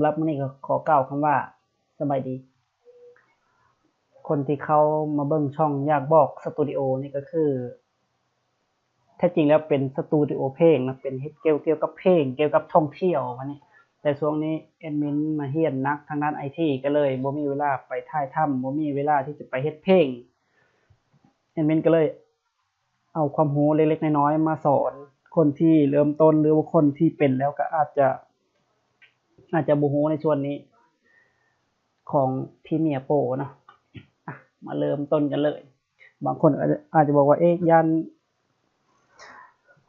ລັບມື້ນີ້ກໍຂໍກ່າວຄຳວ່າສະບາຍດີ. ຄົນທີ່ເຂົ້າມາເບິ່ງຊ່ອງຢາກບອກສະຕູດິໂອນີ້ກໍຄື ແທ້ຈິງແລ້ວເປັນສະຕູດິໂອເພງນະ, ເປັນເຮັດກ່ຽວ ກ່ຽວກັບເພງ, ກ່ຽວກັບທ່ອງທ່ຽວປະມານນີ້. ແຕ່ຊ່ວງນີ້ແອດມິນມາຮຽນໜັກທາງດ້ານໄອທີ ກໍເລີຍບໍ່ມີເວລາໄປຖ່າຍທຳ, ບໍ່ມີເວລາທີ່ຈະໄປເຮັດເພງ. ແອດມິນກໍເລີຍເອົາຄວາມຮູ້ເລັກໆນ້ອຍໆມາສອນຄົນທີ່ເລີ່ມຕົ້ນ ຫຼືວ່າຄົນທີ່ເປັນແລ້ວກໍອາດຈະ ອາດຈະບໍ່ຮູ້ໃນສ່ວນນີ້ຂອງ Premiere Pro ເນາະ. ອະ ມາເລີ່ມຕົ້ນກັນເລີຍ. ບາງຄົນອາດຈະ ອາດຈະບອກວ່າ ເອະ ຢ້ານ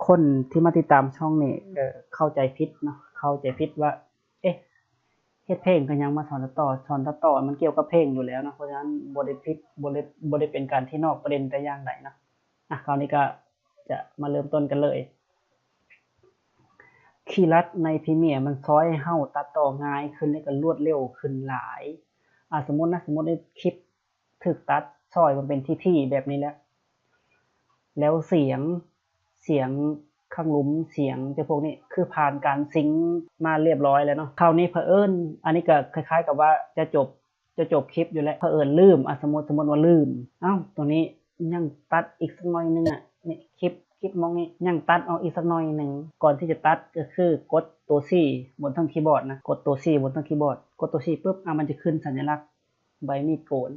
ຄົນທີ່ມາຕິດຕາມຊ່ອງນີ້ ເອີ ເຂົ້າໃຈຜິດເນາະ, ເຂົ້າໃຈຜິດວ່າ ເອະ ເຮັດເພງຄືຫຍັງມາສອນຕັດຕໍ່? ສອນຕັດຕໍ່ມັນກ່ຽວກັບເພງຢູ່ແລ້ວເນາະ, ເພາະສະນັ້ນບໍ່ໄດ້ຜິດ ບໍ່ໄດ້ ບໍ່ໄດ້ເປັນການທີ່ນອກປະເດັນແຕ່ຢ່າງໃດເນາະ. ອະ ຄາວນີ້ກໍຈະມາເລີ່ມຕົ້ນກັນເລີຍ. ຄີລັດໃນ Premiere ມັນຊ່ອຍໃຫ້ເຮົາຕັດຕໍ່ງ່າຍຂຶ້ນ ແລະ ກໍລວດເລັວຂຶ້ນຫຼາຍ. ອາ ສົມມຸດນະ, ສົມມຸດໃນຄລິບຖືກຕັດຊ່ອຍມາເປັນທີ່ໆແບບນີ້ແຫຼະ ແລ້ວສຽງ ສຽງຂ້າງລຸ່ມ ສຽງຈຳພວກນີ້ ຄືຜ່ານການຊິງມາລຽບຮ້ອຍແລ້ວເນາະ. ຄາວນີ້ພະເອີນ ອັນນີ້ກໍຄ້າຍໆກັບວ່າຈະຈົບ ຈະຈົບຄລິບຢູ່ແລ້ວ ພະເອີນລືມ. ອາ ສົມມຸດ ສົມມຸດວ່າລືມ ເອົ້າ ຕົວນີ້ຍັງຕັດອີກສັກໜ້ອຍໜຶ່ງອະ ນີ້ ຄລິບ ຄລິບໝ່ອງນີ້ຍັງຕັດອອກອີກສັກໜ້ອຍໜຶ່ງ. ກ່ອນທີ່ຈະຕັດກໍຄືກົດຕົວ C ບົນເທິງຄີບອດນະ, ກົດຕົວ C ບົນເທິງຄີບອດ, ກົດຕົວ C ປຶບ ອາ ມັນຈະຂຶ້ນສັນຍະລັກໃບມີດໂກນ,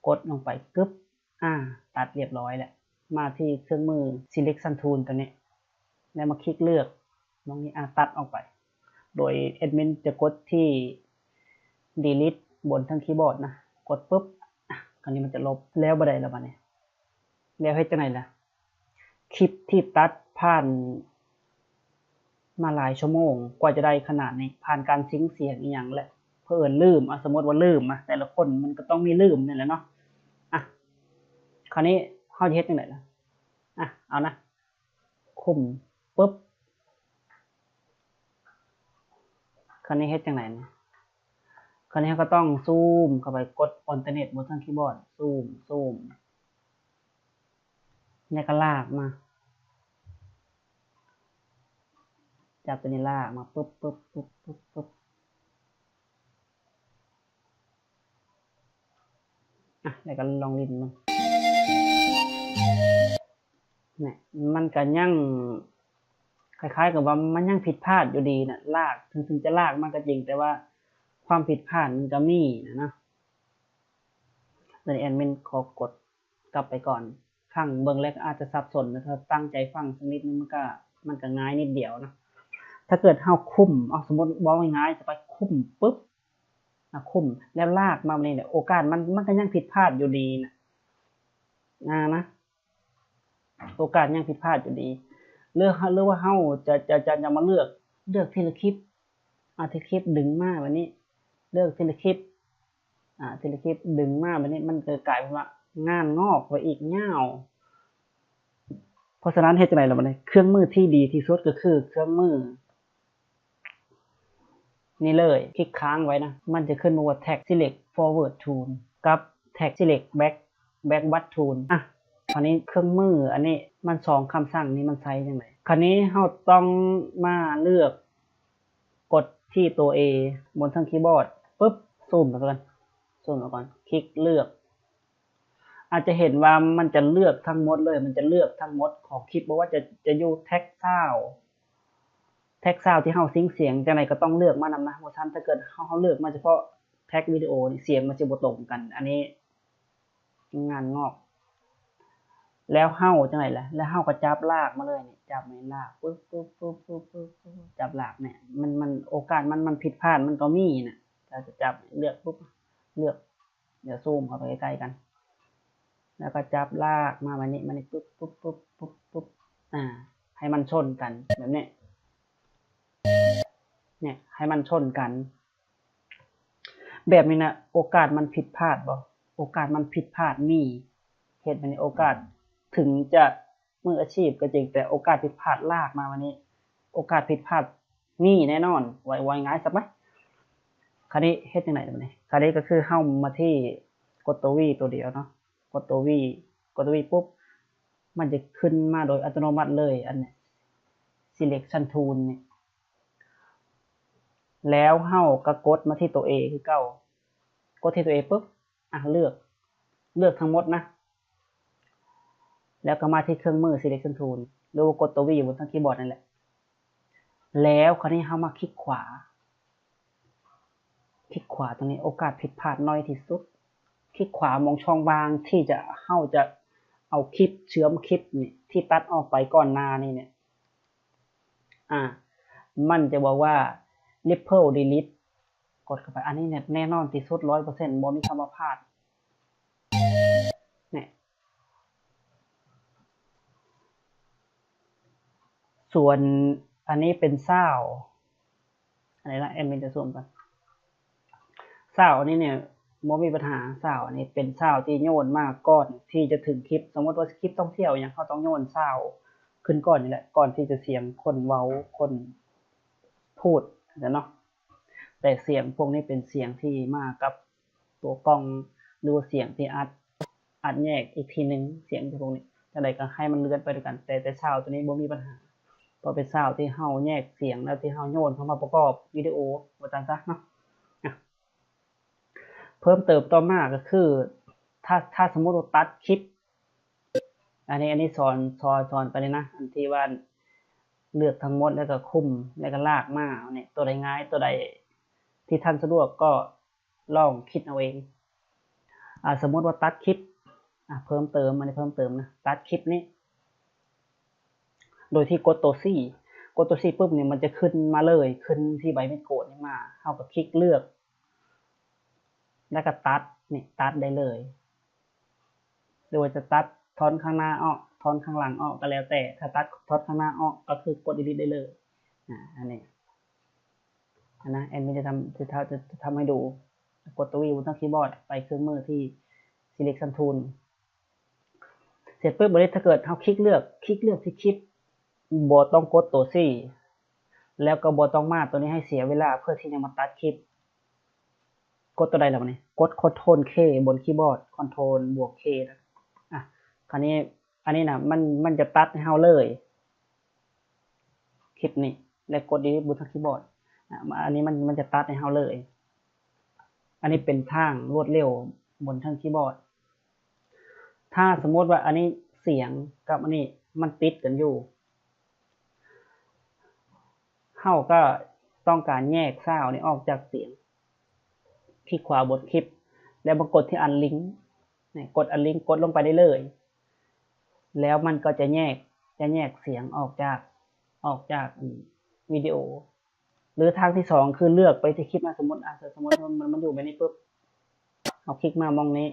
ກົດລົງໄປ ກຶບ ອາ ຕັດລຽບຮ້ອຍແລ້ວ. ມາທີ່ເຄື່ອງມື Selection Tool ຕົວນີ້ ແລ້ວມາຄລິກເລືອກໝ່ອງນີ້ ອາ ຕັດອອກໄປ ໂດຍແອດມິນຈະກົດທີ່ Delete ບົນເທິງຄີບອດນະ, ກົດປຶບ ອາ ຄາວນີ້ມັນຈະລົບ. ແລ້ວບໍ່ໄດ້ລະບາດນີ້ ແລ້ວເຮັດຈັ່ງໃດລະ? ຄລິບທີ່ຕັດຜ່ານມາຫຼາຍຊົ່ວໂມງກວ່າຈະໄດ້ຂະໜາດນີ້ ຜ່ານການຊິງສຽງອີ່ຫຍັງແຫຼະ ພະເອີນລືມ ອາ ສົມມຸດວ່າລືມ ອາ ແຕ່ລະຄົນມັນກໍຕ້ອງມີລືມນີ້ແຫຼະເນາະ. ອາ ຄາວນີ້ເຮົາຈະເຮັດຈັ່ງໃດລະ? ອາ ເອົານະ ຄຸມ ປຶບ ຄາວນີ້ເຮັດຈັ່ງໃດນີ້? ຄາວນີ້ເຮົາກໍຕ້ອງຊູມເຂົ້າໄປ ກົດ Alternate ບົນເທິງຄີບອດ ຊູມ ຊູມ ແລ້ວກໍລາກມາ ຈັບຕົວນີ້ລາກມາ ປຶບ ປຶບ ປຶບ ປຶບ ປຶບ ອະ ແລ້ວກໍລອງຫຼິ້ນເບິ່ງ. ນີ້ ມັນກໍຍັງຄ້າຍໆກັບວ່າມັນຍັງຜິດພາດຢູ່ດີນະ, ລາກ ເຖິງ ເຖິງຈະລາກມາກໍຈິງ ແຕ່ວ່າຄວາມຜິດພາດມັນກໍມີນະເນາະ. ດຽວແອດມິນຂໍກົດກັບໄປກ່ອນ, ຟັງເບິ່ງແລ້ວກໍອາດຈະສັບສົນນະ, ຖ້າຕັ້ງໃຈຟັງສັກນິດໜຶ່ງ ມັນກໍ ມັນກໍງ່າຍນິດດຽວເນາະ. ຖ້າເກີດເຮົາຄຸມ ເອົາ ສົມມຸດເວົ້າງ່າຍໆ ຈະໄປຄຸມປຶບ ອະ ຄຸມ ແລ້ວລາກມາແບບນີ້ແຫຼະ ໂອກາດມັນ ມັນກໍຍັງຜິດພາດຢູ່ດີນະ ນະ ນະ. ໂອກາດຍັງຜິດພາດຢູ່ດີ ຫຼື ຫຼືວ່າເຮົາຈະ ຈະ ຈະ ຈະມາເລືອກ ເລືອກທີລະຄລິບ ອາ ທີລະຄລິບດຶງມາແບບນີ້ ເລືອກທີລະຄລິບ ອາ ທີລະຄລິບດຶງມາແບບນີ້ ມັນກໍກາຍເປັນວ່າງານງອກໄປອີກຍາວ. ເພາະສະນັ້ນເຮັດຈັ່ງໃດລະບາດນີ້? ເຄື່ອງມືທີ່ດີທີ່ສຸດກໍຄືເຄື່ອງມື ນີ້ເລີຍ ຄລິກຄ້າງໄວ້ນະ ມັນຈະຂຶ້ນມາວ່າ Track Select Forward Tool ກັບ Track Select Back Backward Tool. ອະ ຄາວນີ້ເຄື່ອງມືອັນນີ້ ມັນສອງຄຳສັ່ງນີ້ມັນໃຊ້ຈັ່ງໃດ? ຄາວນີ້ເຮົາຕ້ອງມາເລືອກ ກົດທີ່ຕົວ A ບົນເທິງຄີບອດ ປຶບ ຊູມເອົາກ່ອນ ຊູມເອົາກ່ອນ ຄລິກເລືອກ ອາດຈະເຫັນວ່າມັນຈະເລືອກທັງໝົດເລີຍ ມັນຈະເລືອກທັງໝົດຂອງຄລິບ ບໍ່ວ່າຈະ ຈະຢູ່ແທັກຊາວ ແທັກຊາວທີ່ເຮົາຊິງສຽງ ຈັ່ງໃດກໍຕ້ອງເລືອກມານຳນະ. ບໍ່ຊັ້ນ ຖ້າເກີດເຮົາ ເຮົາເລືອກມາສະເພາະແທັກວິດີໂອນີ້ ສຽງມັນຊິບໍ່ຕົງກັນ ອັນນີ້ງານງອກ. ແລ້ວເຮົາຈັ່ງໃດລະ? ແລ້ວເຮົາກໍຈັບລາກມາເລີຍນີ້ ຈັບນີ້ລາກ ປຶບ ປຶບ ປຶບ ປຶບ ປຶບ ຈັບລາກນີ້ ມັນ ມັນ ໂອກາດມັນ ມັນຜິດພາດມັນກໍມີນະ. ຖ້າຈະຈັບ ເລືອກ ປຶບ ເລືອກ ດຽວຊູມເຂົ້າໄປໃກ້ໆກັນ ແລ້ວກໍຈັບລາກມາແບບນີ້ ມານີ້ ປຶບ ປຶບ ປຶບ ປຶບ ປຶບ ອາ ໃຫ້ມັນຊົນກັນແບບນີ້ ນີ້ ໃຫ້ມັນຊົນກັນແບບນີ້ນະ. ໂອກາດມັນຜິດພາດບໍ່? ໂອກາດມັນຜິດພາດມີ ເຮັດແບບນີ້ ໂອກາດ ເຖິງຈະມືອາຊີບກໍຈິງ ແຕ່ໂອກາດຜິດພາດ ລາກມາແບບນີ້ ໂອກາດຜິດພາດມີແນ່ນອນ. ເວົ້າ ເວົ້າງ່າຍຊະໄປ ຄາວນີ້ເຮັດຈັ່ງໃດບາດນີ້? ຄາວນີ້ກໍຄືເຮົາມາທີ່ ກົດຕົວ V ຕົວດຽວເນາະ ກົດຕົວ V ກົດຕົວ V ປຸບ ມັນຈະຂຶ້ນມາໂດຍອັດຕະໂນມັດເລີຍ ອັນ Selection Tool ນີ້ ແລ້ວເຮົາກໍກົດມາທີ່ຕົວ A ຄືເກົ່າ. ກົດທີ່ຕົວ A ປຶບ ອ່ະ ເລືອກ ເລືອກທັງໝົດນະ ແລ້ວກໍມາທີ່ເຄື່ອງມື Selection Tool ຫຼືວ່າກົດຕົວ V ຢູ່ບົນເທິງຄີບອດນັ້ນແຫຼະ. ແລ້ວຄາວນີ້ເຮົາມາຄລິກຂວາ ຄລິກຂວາຕົງນີ້ ໂອກາດຜິດພາດໜ້ອຍທີ່ສຸດ. ຄລິກຂວາໝ່ອງຊ່ອງວ່າງທີ່ຈະ ເຮົາຈະເອົາຄລິບ ເຊື່ອມຄລິບນີ້ ທີ່ຕັດອອກໄປກ່ອນໜ້ານີ້ນີ້ ອ່າ ມັນຈະບອກວ່າ Ripple Delete ກົດເຂົ້າໄປ. ອັນນີ້ແນ່ນອນທີ່ສຸດ ຮ້ອຍເປີເຊັນ ບໍ່ມີຄຳວ່າພາດ. ນີ້ ສ່ວນອັນນີ້ເປັນຊາວ ອັນນີ້ລະ ແອດມິນຈະຊູມກ່ອນ. ຊາວອັນນີ້ນີ້ບໍ່ມີບັນຫາ. ຊາວອັນນີ້ເປັນຊາວທີ່ໂຍນມາກ່ອນທີ່ຈະເຖິງຄລິບ. ສົມມຸດວ່າຄລິບທ່ອງທ່ຽວຫຍັງ ເຮົາຕ້ອງໂຍນຊາວຂຶ້ນກ່ອນນີ້ແຫຼະ ກ່ອນທີ່ຈະສຽງຄົນເວົ້າ ຄົນ ພູດ ຈັ່ງຊັ້ນເນາະ. ແຕ່ສຽງພວກນີ້ເປັນສຽງທີ່ມາກັບຕົວກ່ອງ ຫຼືວ່າສຽງທີ່ອັດ ອັດແຍກອີກທີໜຶ່ງ. ສຽງພວກນີ້ ຈັ່ງໃດກໍໃຫ້ມັນເລື່ອນໄປດ້ວຍກັນ ແຕ່ ແຕ່ຊາວໂຕນີ້ບໍ່ມີບັນຫາ ເພາະເປັນຊາວທີ່ເຮົາແຍກສຽງ ແລ້ວທີ່ເຮົາໂຍນເຂົ້າມາປະກອບວິດີໂອ ວ່າຊັ້ນຊະເນາະ. ອ່ະ ເພີ່ມເຕີມຕໍ່ມາກໍຄື ຖ້າ ຖ້າສົມມຸດວ່າຕັດຄລິບ ອັນນີ້ ອັນນີ້ສອນ ສອນ ສອນໄປເລີຍນະ ອັນທີ່ວ່າເລືອກທັງໝົດ ແລ້ວກໍຄຸມ ແລ້ວກໍລາກມານີ້ ຕົວໃດງ່າຍ ຕົວໃດທີ່ທ່ານສະດວກກໍລອງຄິດເອົາເອງ. ອ່າ ສົມມຸດວ່າຕັດຄລິບ ອ່າ ເພີ່ມເຕີມ ອັນນີ້ເພີ່ມເຕີມນະ ຕັດຄລິບນີ້ ໂດຍທີ່ກົດຕົວ C ກົດຕົວ C ປຶບນີ້ ມັນຈະຂຶ້ນມາເລີຍ ຂຶ້ນທີ່ໃບເມັດໂກດນີ້ມາ ເຮົາກໍຄລິກເລືອກ ແລ້ວກໍຕັດນີ້ ຕັດໄດ້ເລີຍ ຫຼືວ່າຈະຕັດທ່ອນຂ້າງໜ້າອອກ ທ່ອນຂ້າງຫຼັງອອກກໍແລ້ວແຕ່. ຖ້າຕັດທ່ອນຂ້າງໜ້າອອກກໍຄືກົດ Delete ໄດ້ເລີຍ. ອາ ອັນນີ້ ອັນນະ ແອດມິນຈະທຳ ຈະ ຈະ ຈະທຳໃຫ້ດູ. ກົດຕົວ V ຢູ່ເທິງຄີບອດ ໄປເຄື່ອງມືທີ່ Selection Tool ເສັດປຶບ ບາດນີ້ຖ້າເກີດເຮົາຄລິກເລືອກ ຄລິກເລືອກທີ່ຄລິບ ບໍ່ຕ້ອງກົດຕົວ C ແລ້ວກໍບໍ່ຕ້ອງມາຕົວນີ້ໃຫ້ເສຍເວລາ ເພື່ອທີ່ຈະມາຕັດຄລິບ. ກົດຕົວໃດລະບາດນີ້? ກົດ Control K ບົນຄີບອດ Control ບວກ K ນະ. ອ່ະ ຄາວນີ້ ອັນນີ້ນະ ມັນ ມັນຈະຕັດໃຫ້ເຮົາເລີຍ ຄລິບນີ້ ແລະ ກົດ Delete ບົນເທິງຄີບອດ. ອ່າ ອັນນີ້ມັນ ມັນຈະຕັດໃຫ້ເຮົາເລີຍ. ອັນນີ້ເປັນທາງລວດເລັວບົນເທິງຄີບອດ. ຖ້າສົມມຸດວ່າອັນນີ້ສຽງກັບອັນນີ້ມັນຕິດກັນຢູ່ ເຮົາກໍຕ້ອງການແຍກຊາວນີ້ອອກຈາກສຽງ ຄລິກຂວາບົນຄລິບ ແລ້ວມາກົດທີ່ອັນລິງ ນີ້ ກົດອັນລິງ ກົດລົງໄປໄດ້ເລີຍ ແລ້ວມັນກໍຈະແຍກ ຈະແຍກສຽງອອກຈາກ ອອກຈາກ ອັນ ວິດີໂອ. ຫຼືທາງທີສອງ ຄືເລືອກໄປທີ່ຄລິບນະ. ສົມມຸດ ອາ ສົມມຸດມັນ ມັນຢູ່ແບບນີ້ປຶບ ເຮົາຄລິກມາໝ່ອງນີ້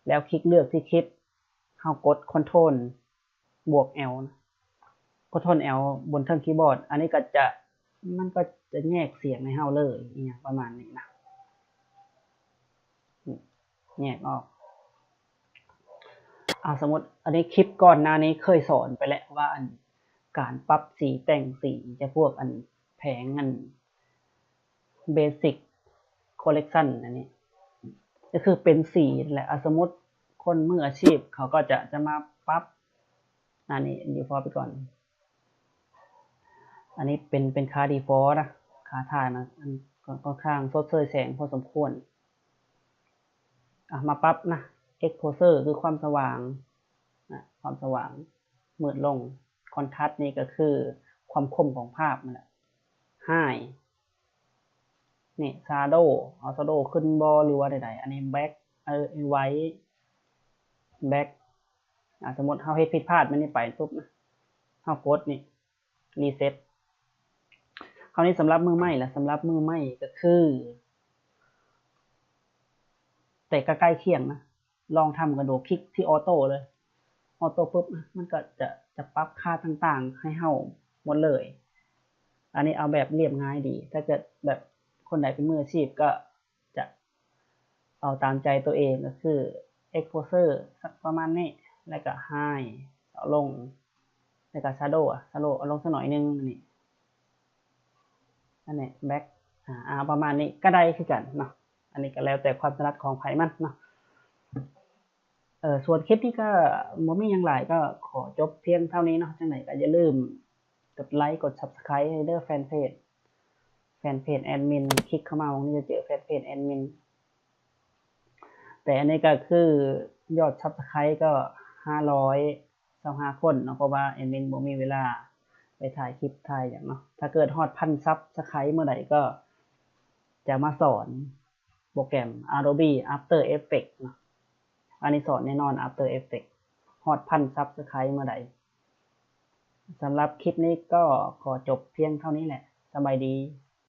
ແລ້ວຄລິກເລືອກທີ່ຄລິບ ເຮົາກົດ Control ບວກ L ນະ Control L ບົນເທິງຄີບອດ. ອັນນີ້ກໍຈະ ມັນກໍຈະແຍກສຽງໃຫ້ເຮົາເລີຍ ອີ່ຫຍັງປະມານນີ້ນະ ນີ້ ແຍກອອກ. ເອົາ ສົມມຸດ ອັນນີ້ຄລິບກ່ອນໜ້ານີ້ເຄີຍສອນໄປແລ້ວວ່າ ອັນ ການປັບສີແຕ່ງສີຈະພວກ ອັນ ແຜງ ອັນ Basic Correction ອັນນີ້ ກໍຄືເປັນສີນັ້ນແຫຼະ. ອາ ສົມມຸດຄົນມືອາຊີບເຂົາກໍຈະ ຈະມາປັບ ອັນນີ້ Default ໄປກ່ອນ. ອັນນີ້ເປັນ ເປັນຄ່າ Default ນະ ຄ່າຖ່າຍນະ ອັນ ກໍ ກໍຂ້າງຊົດເຊີຍແສງພໍສົມຄວນ. ອ່ະ ມາປັບນະ Exposure ຄືຄວາມສະຫວ່າງນະ ຄວາມສະຫວ່າງມືດລົງ. Contrast ນີ້ກໍຄືຄວາມຄົມຂອງພາບນັ້ນແຫຼະ. High ນີ້ Shadow ເອົາ Shadow ຂຶ້ນບໍ່ ຫຼືວ່າໃດໆ. ອັນນີ້ Black ເອີ White Black. ອ່າ ສົມມຸດເຮົາເຮັດຜິດພາດແບບນີ້ໄປປຸບນະ ເຮົາກົດນີ້ Reset. ຄາວນີ້ສຳລັບມືໃໝ່ລະ ສຳລັບມືໃໝ່ກໍຄື ແຕ່ກໍໃກ້ຄຽງນະ ລອງທຳກັນດູ ຄລິກທີ່ Auto ເລີຍ. Auto ປຶບ ມັນກໍຈະ ຈະປັບຄ່າຕ່າງໆໃຫ້ເຮົາໝົດເລີຍ. ອັນນີ້ເອົາແບບລຽບງ່າຍດີ. ຖ້າເກີດແບບຄົນໃດເປັນມືອາຊີບກໍຈະເອົາຕາມໃຈຕົວເອງ ກໍຄື Exposure ສັກປະມານນີ້ ແລ້ວກໍ High ເອົາລົງ ແລ້ວກໍ Shadow ອະ Shadow ເອົາລົງສັກໜ້ອຍໜຶ່ງ ອັນນີ້ ອັນນີ້ Black ອາ ປະມານນີ້ກໍໄດ້ຄືກັນເນາະ. ອັນນີ້ກໍແລ້ວແຕ່ຄວາມຖະໜັດຂອງໃຜມັນເນາະ. ເອີ ສ່ວນຄລິບນີ້ກໍບໍ່ມີຫຍັງຫຼາຍ ກໍຂໍຈົບພຽງເທົ່ານີ້ເນາະ. ຈັ່ງໃດກໍຢ່າລືມກົດໄລ ກົດ Subscribe ໃຫ້ເດີ ແຟນເພຈ. แฟนเพจแอดมิน คลิกเข้ามาตรงนี้จะเจอแฟนเพจแอดมิน แต่อันนี้ก็คือยอด Subscribe ก็ห้าร้อยซาวห้าคนเนาะ เพราะว่าแอดมินบ่มีเวลาไปถ่ายคลิปถ่ายหยังเนาะ ถ้าเกิดฮอดพัน Subscribe เมื่อใดก็จะมาสอนโปรแกรม Adobe After Effects เนาะ อันนี้สอนแน่นอน After Effects ฮอดพัน Subscribe เมื่อใด สำหรับคลิปนี้ก็ขอจบเพียงเท่านี้แหละ สบายดี